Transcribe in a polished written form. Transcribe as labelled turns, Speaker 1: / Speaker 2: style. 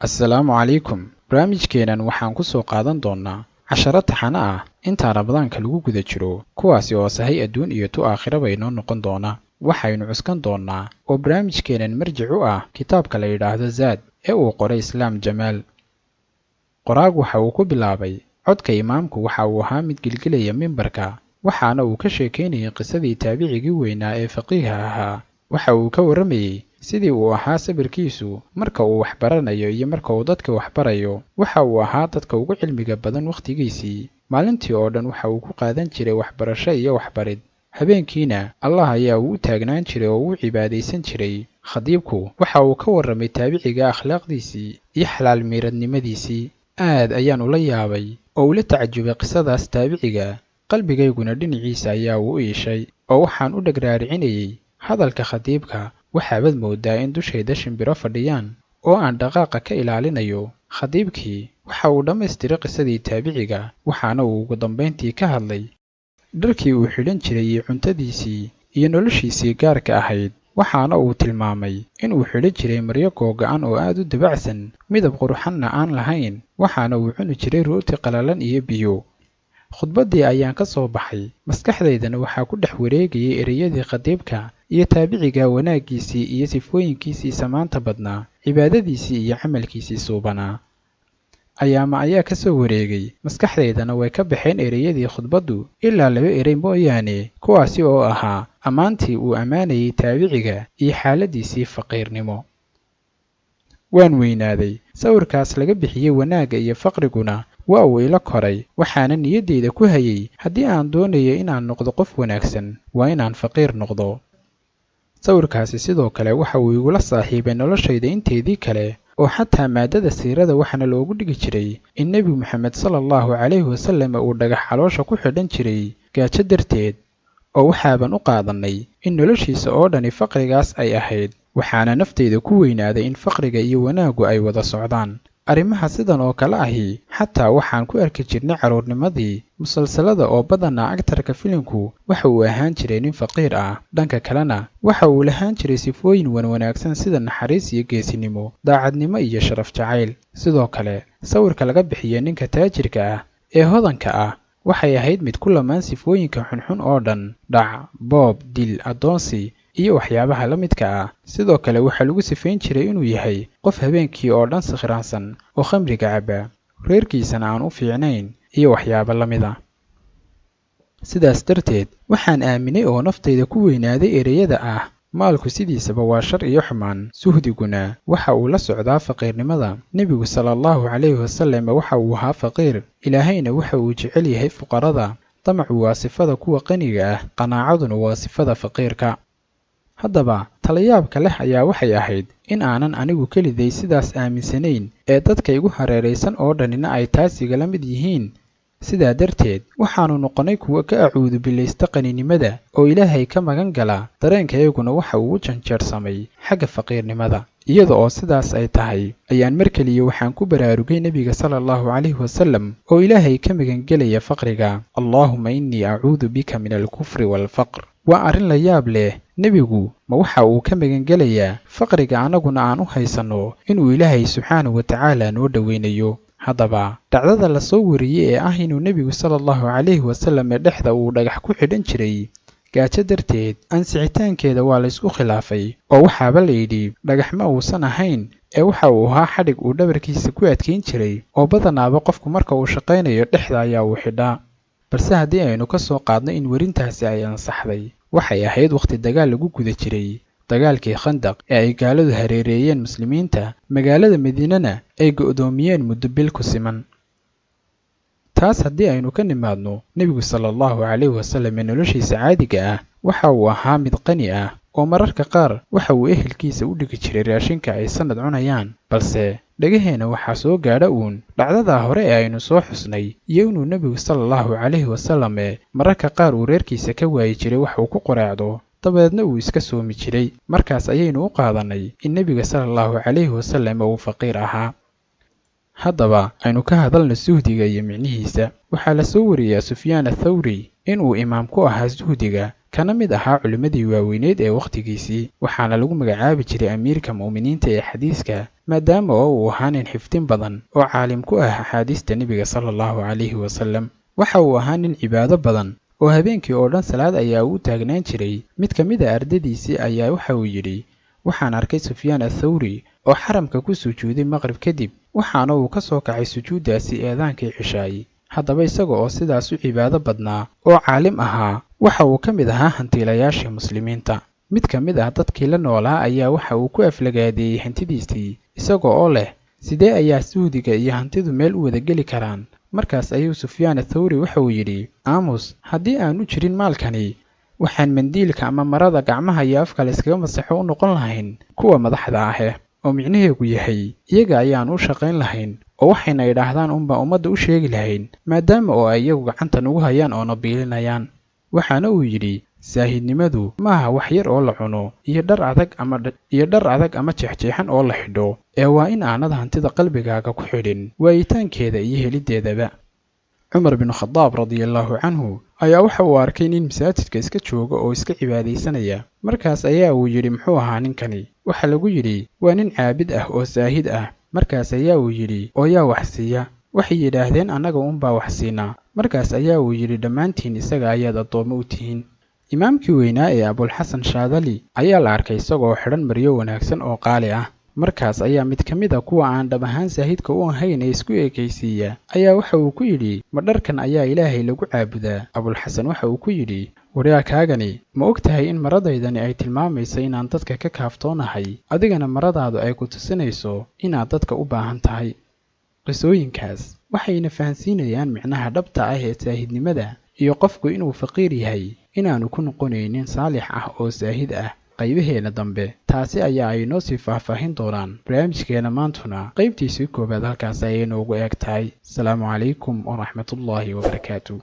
Speaker 1: Assalaamu calaykum. Barnaamijkeennan waxaan ku soo qaadan doonnaa casharo taxane ah inta Ramadaanka lagu guda jiro, kuwaasi oo sahay adduun iyo tu aakhiraba inoo noqon doona. Waxaynu cuskan doonnaa oo barnaamijkeennan marjic u ah kitaabka la yidhaahdo Zaad ee uu qoray Islaam Jamaal. Qoraagu waxa uu ku bilaabay codka imaamku waxa uu ahaa mid gilgilaya mimbarka, waxaana uu ka sheekaynayay qisadii taabicigii weynaa ee faqiiha ahaa. Waxa uu ka warramayey sidii uu ahaa sabirkiisu marka uu wax baranayo iyo marka uu dadka wax barayo. Waxa uu ahaa dadka ugu cilmiga badan wakhtigiisii. Maalintii oo dhan waxa uu ku qaadan jiray waxbarasho iyo waxbarid, habeenkiina Allah ayaa uu u taagnaan jiray oo uu cibaadaysan jiray. Khadiibku waxa uu ka warramay taabiciga akhlaaqdiisii iyo xalaal miiradnimadiisii. Aad ayaan ula yaabay oo ula tacajubay qisadaas taabiciga, qalbigayguna dhinaciisa ayaa uu u iishay oo waxaan u dhagraaricinayey hadalka khadiibka. Waxaabad moodaa in dushayda shimbiro fadhiyaan oo aan dhaqaaqa ka ilaalinayo. Khadiibkii waxa uu dhammaystiray qisadii taabiciga, waxaana uu ugu dambayntii ka hadlay dharkii uu xidhan jiray iyo cuntadiisii iyo noloshiisii gaarka ahayd. Waxaana uu tilmaamay inuu xidhan jiray maryo googo'an oo aad u dabacsan, midab qurxanna aan lahayn, waxaana uu cuni jiray rooti qalalan iyo biyo. Khudbaddii ayaan ka soo baxay, maskaxdaydana waxaa ku dhex wareegayay ereyadii khadiibka iyo taabiciga wanaaggiisii iyo sifooyinkiisii samaanta badnaa, cibaadadiisii iyo camalkiisii suubanaa. Ayaama ayaa ka soo wareegay, maskaxdaydana way ka baxeen ereyadii khudbaddu ilaa laba erey mooyaane, kuwaasi oo ahaa ammaantii uu ammaanayay taabiciga iyo xaaladdiisii faqiirnimo. Waan weynaaday, sawirkaas laga bixiyey wanaagga iyo faqriguna waa uu ila koray, waxaana niyaddayda ku hayay haddii aan doonayo inaan noqdo qof wanaagsan, waa inaan faqiir noqdo. Sawirkaasi sidoo kale waxa uu igula saaxiibay noloshayda inteedii kale, oo xataa maadada siirada waxaana loogu dhigi jiray in Nebi Moxamed sala allahu calayhi wasallam uu dhagax caloosha ku xidhan jiray gaajo darteed, oo waxaaban u qaadannay in noloshiisa oo dhani faqrigaas ay ahayd. Waxaana naftayda ku weynaaday in faqriga iyo wanaaggu ay wada socdaan. Arrimaha sidan oo kale ahi xataa waxaan ku arki jirnay carruurnimadii musalsalada, oo badanaa agtarka filimku waxa uu ahaan jiray nin faqiir ah, dhanka kalena waxa uu lahaan jiray sifooyin wanwanaagsan sida naxariis iyo geesinimo, daacadnimo iyo sharaf jacayl. Sidoo kale sawirka laga bixiyo ninka taajirka ah ee hodanka ah waxay ahayd mid ku lamaan sifooyinka xunxun oo dhan: dhac, boob, dil, addoonsi iyo waxyaabaha la midka ah. Sidoo kale waxaa lagu sifayn jiray inuu yahay qof habeenkii oo dhan sikhraansan oo khamriga cabba, reerkiisana aan u fiicnayn iyo waxyaabo la mid ah. Sidaas darteed waxaan aaminay oo naftayda ku weynaaday ereyada ah: maalku sidiisaba waa shar iyo xumaan, suhdiguna waxa uu la socdaa faqiirnimada. Nebigu sala allahu calayhi wasallam waxa uu ahaa faqiir, Ilaahayna waxa uu jecel yahay fuqarada. Damacu waa sifada kuwa qaniga ah, qanaacaduna waa sifada faqiirka. Haddaba talayaabka leh ayaa waxay ahayd in aanan anigu keliday sidaas aaminsanayn ee dadka igu hareeraysan oo dhanina ay taas igala mid yihiin. Sidaa darteed waxaannu noqonnay kuwo ka acuudu bilaysta qaninimada oo Ilaahay ka magan gala, dareenkayaguna waxa uu u janjeersamay xagga faqiirnimada. Iyada oo sidaas ay tahay ayaan mar keliya waxaan ku baraarugay Nebiga sala allahu calayhi wasallam oo Ilaahay ka magangelaya faqriga: Allaahumma innii acuudu bika min alkufri waalfaqr. Waa arrin la yaab leh, nebigu ma waxa uu ka magangelayaa faqriga, annaguna aan u haysanno inuu Ilaahay subxaanahu wa tacaala noo dhoweynayo. Haddaba dhacdada la soo wariyey ee ah inuu nebigu sala allahu calayhi wasallam ee dhexda uu dhagax ku xidhan jiray gaajo darteed, ansixitaankeeda waa la isku khilaafay, oo waxaaba la yidhi dhagax ma uusan ahayn ee waxa uu ahaa xadhig uu dhabarkiisa ku adkayn jiray, oo badanaaba qofku marka uu shaqaynayo dhexda ayaa uu xidhaa. Balse haddii aynu ka soo qaadno in werintaasi ay ansaxday, waxay ahayd wakhti dagaal lagu guda jiray, dagaalkii Khandaq ee ay gaaladu hareereeyeen muslimiinta, magaalada Madiinana ay go'doomiyeen muddo bil ku siman. Taas haddii aynu ka nimaadno, nebigu sala allahu calayhi wasallam ee noloshiisa caadiga ah waxa uu ahaa mid qani ah, oo mararka qaar waxa uu ehelkiisa u dhigi jiray raashinka ay sannad cunayaan. Balse dhagaheena waxaa soo gaadha uun dhacdadaa hore ee aynu soo xusnay, iyo inuu nebigu sala allahu calayhi wasallam ee mararka qaar uu reerkiisa ka waayi jiray wax uu ku qoraacdo, dabadeedna uu iska soomi jiray. Markaas ayaynu u qaadannay in nebiga sala allahu calayhi wasallam uu faqiir ahaa. Haddaba aynu ka hadalno suhdiga iyo micnihiisa. Waxaa la soo wariyaa Sufyaan Athawri inuu imaam ku ahaa suhdiga, Kana mid ahaa culimmadii waaweyneed ee wakhtigiisii. Waxaana lagu magacaabi jiray amiirka mu'miniinta ee xadiiska, maadaama oo uu ahaa nin xifdin badan oo caalim ku ah axaadiista nebiga sala allahu calayhi wasalam. Waxa uu ahaa nin cibaado badan oo habeenkii oo dhan salaad ayaa uu taagnaan jiray. Mid ka mid a ardadiisii ayaa waxa uu yidhi, waxaan arkay Sufyaan Athawri oo xaramka ku sujuuday maqrib kadib, waxaana uu ka soo kacay sujuuddaasi eedaankii cishaay. Haddaba isaga oo sidaas u cibaado badnaa oo caalim ahaa, waxa uu ka mid ahaa hantiilayaashii muslimiinta. Mid ka mid ah dadkii la noolaa ayaa waxa uu ku aflagaadeeyey hantidiisii, isaga oo leh, sidee ayaa suhdiga iyo hantidu meel u wada geli karaan? Markaas ayuu Sufyaan Athawri waxa uu yidhi, aamus, haddii aanu jirin maalkani, waxaan mandiilka ama marada gacmaha iyo afka la iskaga masaxo u noqon lahayn kuwa madaxda ahe, oo micnaheegu yahay iyaga ayaan u shaqayn lahayn oo waxayna idhaahdaan unbaa ummadda u sheegi lahayn, maadaama oo ay iyagu gacanta nugu hayaan oo na biilinayaan. Waxaana uu yidhi, saahidnimadu maaha wax yar oo la cuno iyo dhar adag ama jeexjeexan oo la xidho, ee waa in aanad hantida qalbigaaga ku xidhin waayitaankeeda iyo heliddeedaba. Cumar bin Khadaab radiyallahu canhu ayaa waxa uu arkay nin masaajidka iska jooga oo iska cibaadaysanaya. Markaas ayaa uu yidhi, muxuu ahaa ninkani? Waxa lagu yidhi, waa nin caabid ah oo saahid ah. Markaas ayaa uu yidhi, oo yaa wax siiya? Waxay yidhaahdeen, annaga unbaa wax siinaa. Markaas ayaa uu yidhi, dhammaantiin isaga ayaad addoommo u tihiin. Imaamkii weynaa ee Abulxasan Shaadali ayaa la arkay isagoo xidhan maryo wanaagsan oo qaali ah. Markaas ayaa mid ka mid a kuwa aan dhab ahaan saahidka u ahayn ee isku ekaysiiya ayaa waxa uu ku yidhi, ma dharkan ayaa ilaahay lagu caabudaa? Abulxasan waxa uu ku yidhi, waryaakaagani, ma og tahay in maradaydani ay tilmaamayso inaan dadka ka kaaftoonahay, adigana maradaadu ay ku tusinayso inaad dadka u baahan tahay? Qisooyinkaas waxayna fahansiinayaan micnaha dhabta ah ee saahidnimada iyo qofku inuu faqiir yahay, inaanu ku noqonaynin saalix ah oo saahid ah. Qaybaheena dambe taasi ayaa ay noo sii faahfaahin doonaan. Barnaamijkeena maantuna qaybtiisii koowaad halkaas ayay noogu eeg tahay. Asalaamu calaykum waraxmatullaahi wabarakaatu.